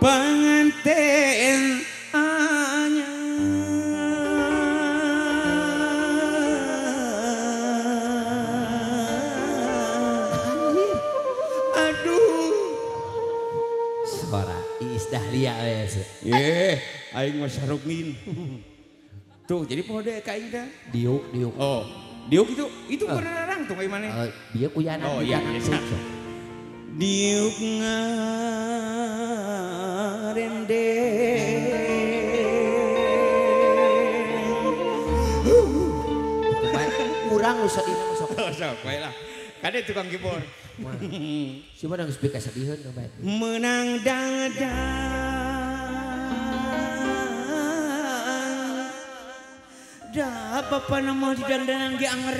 Pengantin anyar. Aduh. Suara Iis Dahlia wes. Ye, aing mah sarungin. Tuh, jadi poho deh ka aing teh. Diuk, diuk. Oh, diuk itu beneran tuh kayak mana? Diuk uyanan. Oh iya, iya. Diuk ngarende. Kurang lu sedih mah sok. Sok bae lah. Kade tukang keyboard. Si mah geus beka sediheun bae. Menang dangdan. Dah bapak nama di dangdanan ge anger.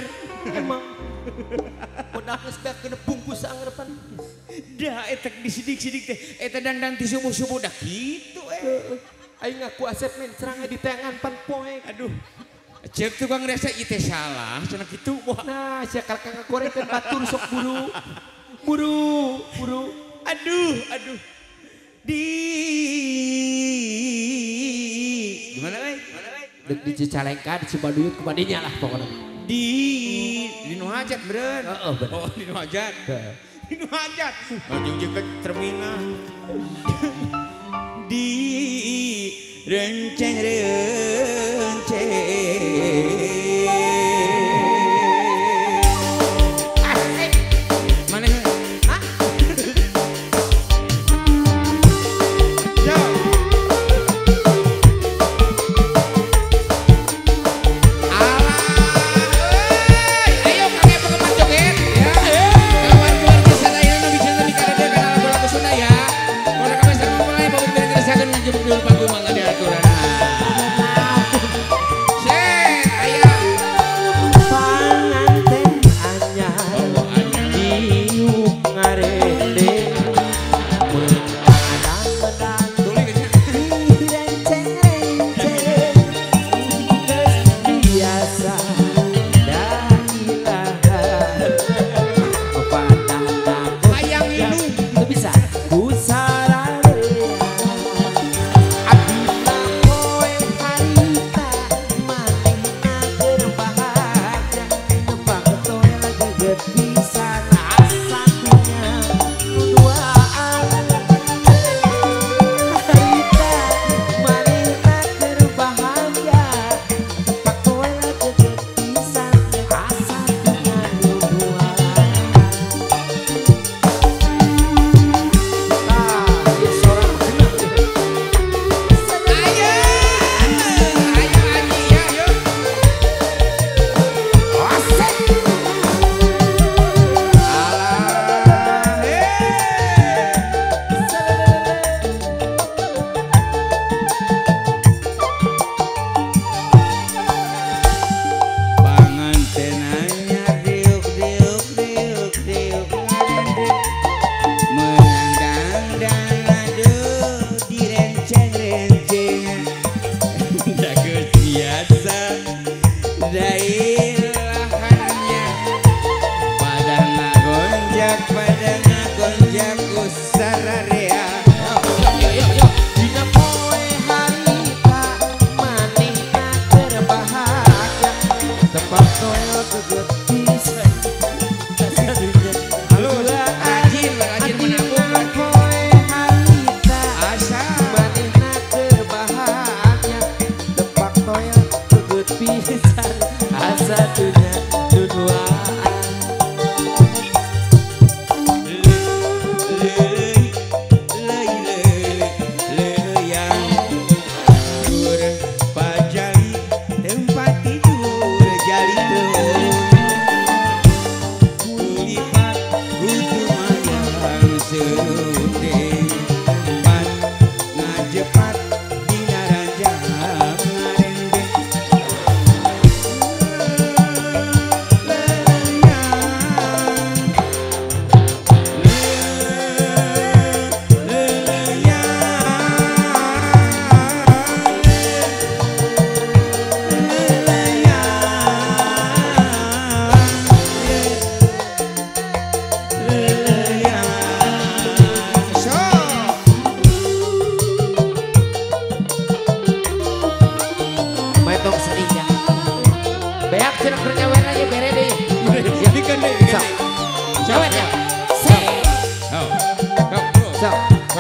Emang. Udah geus beak kena bungkus anger pan. Dah eta disidik-sidik teh eta dandan ti subuh-subuh dah kitu eh. Aing ngaku Asep mencrang di tangan pan poek. Aduh. Cek tukang rasa ieu teh salah cenah kitu. Nah, sia kalkang ngagorengkeun batur sok buru. Buru, buru. Aduh, aduh. Di gimana we? Dek di Cicalengka, di Cibaduyut kumadinya lah pokoknya. Di nu hajat beureun. Heeh, bener. Oh, di nu hajat. Di nu hajat. Ujung-ujung ke terminal. Di renceng renceng. Mana? Hah? Yo. Ayo kakek penggemar joget ya. Kawan keluarga sadayana nu bicara di kadede kana lagu-lagu Sunda ya. Kalau kami sareng mulai bawa dirasakeun ngajebuk di panggung mangga diaturan. Panganten anyar diuk ngarende menang-menang direnceng-renceng geus biasa da ilaha padahal Hayang indung teu bisa kusararea abdi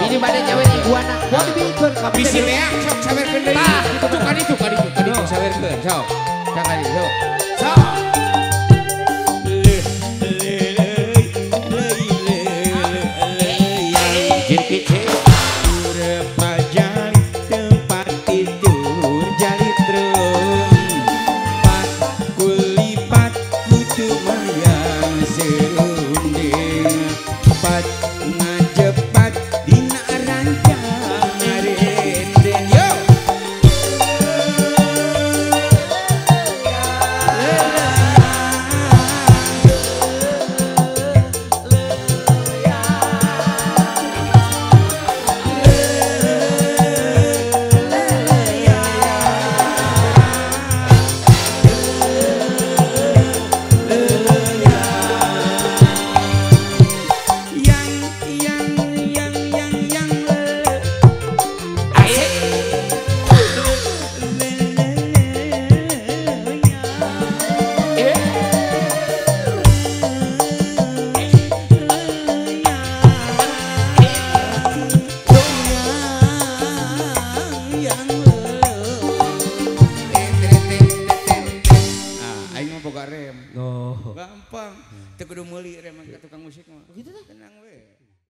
Ini pada cewek iguana. Mau dibikeun ka bisi leak sok sawerkeun deui. Tuh kan itu sawerkeun sok. Sok kali sok. Sok. Gampang, teu kudu meuli rem ka tukang musik mah. Tenang we.